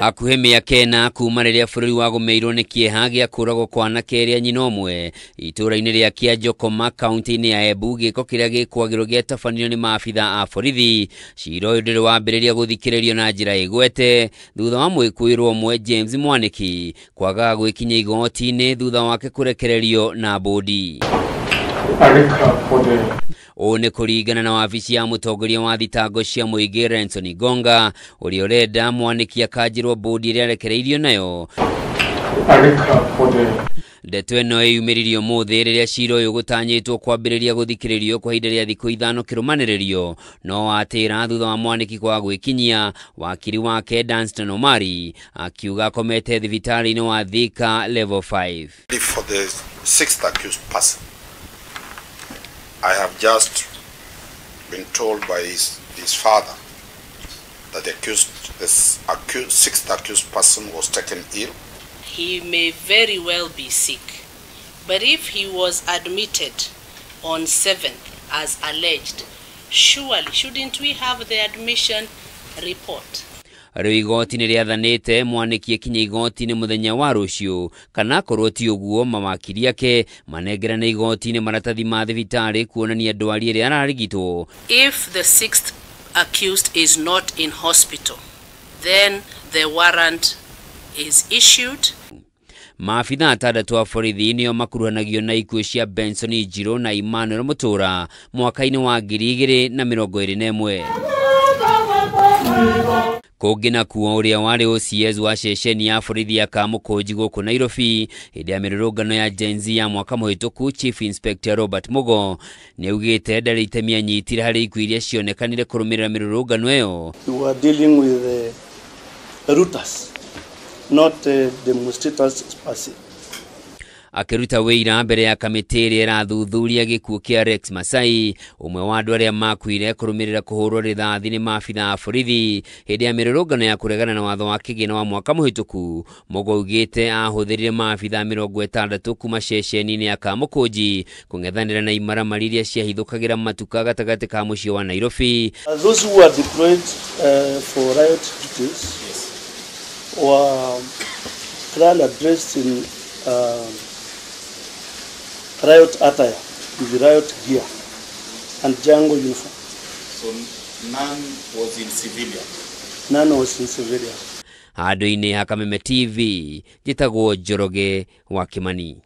Hakuhĩ mĩaka ĩna kuma rĩrĩa bũrũri wagũmĩirwo nĩ kĩeha gĩa kũragwo kwa anake erĩ a nyina ũmwe itũũra-inĩ rĩa Kĩanjokoma kaunti-inĩ ya Embu, gĩko kĩrĩa gĩkwagĩrwo gĩatabanirio nĩ maabitha a borithi. Cira ũyũ ndũrĩ wambĩrĩria gũthikĩrĩrio na njĩra ĩgwete thutha wa mwĩkũĩrwo ũmwe James Mwaniki kwaga gwĩkinyia igoti-inĩ thutha wake kũrekererio na bũndi. Ũũ nĩ kũringana na wabici ya mũtongoria wa thitango cia mũingĩ Renson Gonga ũrĩa ũrenda Mwaniki akanjĩrwo bũndi ĩrĩa arekereirio nayo. Ndeto ĩno ĩyumĩririe ũmũthĩ rĩrĩa cira ũyũ gũtanyĩtwo kwambĩrĩria gũthikĩrĩrio kwa ihinda rĩa thikũ ithano kĩrũmanĩrĩrio, no atĩra thutha wa Mwaniki kwaga gwĩkinyia, wakiri wake Danstan Omari akiuga akomete thibitarĩ-inĩ wa Thika level 5. For the sixth accused person, I have just been told by his father that the sixth accused person was taken ill. He may very well be sick, but if he was admitted on 7th as alleged, surely shouldn't we have the admission report? Rĩu igoti nĩ rĩathanĩte Mwaniki akinye igoti-inĩ mũthenya wa rũciũ, kana akorwo ti ũguo mawakiri ake manengerane igoti-inĩ maratathi ma thibitarĩ kuonania ndwari ĩrĩa ararigitwo. If the sixth accused is not in hospital, then the warrant is issued. Maabitha atandatũ a borithi nĩo makuruhanagio na ikuũ cia Benson Njirũ na Emmanuel Mũtũra mwaka-inĩ wa 2021. Kũngĩ nakuo ũrĩa warĩ OCS wa ceceni ya borithi ya Kamũkũnji gũkũ Nairobi hĩndĩ ya mĩrũrũngano ya Gen Z ya mwaka mũhĩtũku, Chief Inspector Robert Mugo nĩaugĩte ndarĩ itemi anyitire harĩ ikuũ iria cionekanire kũrũmĩrĩra mĩrũrũngano ĩyo. We were dealing with the routers, not demonstrators per se. Akĩruta wĩira mbere ya kamĩtĩ ĩrĩa ĩrathuthuria gĩkuũ kĩa Rex Masai, ũmwe wa andũ arĩa makuire kũrũmĩrĩra kũhũrwo rithathi nĩ maabitha a borithi hĩndĩ ya mĩrũrũngano ya kũregana na watho wa kĩgĩna wa mwaka mũhĩtũku. Mugo augĩte ahũthĩrire maabitha 60 kuma ceceni-inĩ ya Kamũkũnji kũng'ethanĩra na imaramari iria ciahithũkagĩra matuka gatagatĩ ka mũciĩ wa Nairobi. Those who were deployed for riot duties were clearly dressed in riot attire with riot gear and jungle uniform. So none was in civilian? None was in civilian. Handũ-inĩ ha Kameme TV, njĩtagwo Njoroge wa Kimani.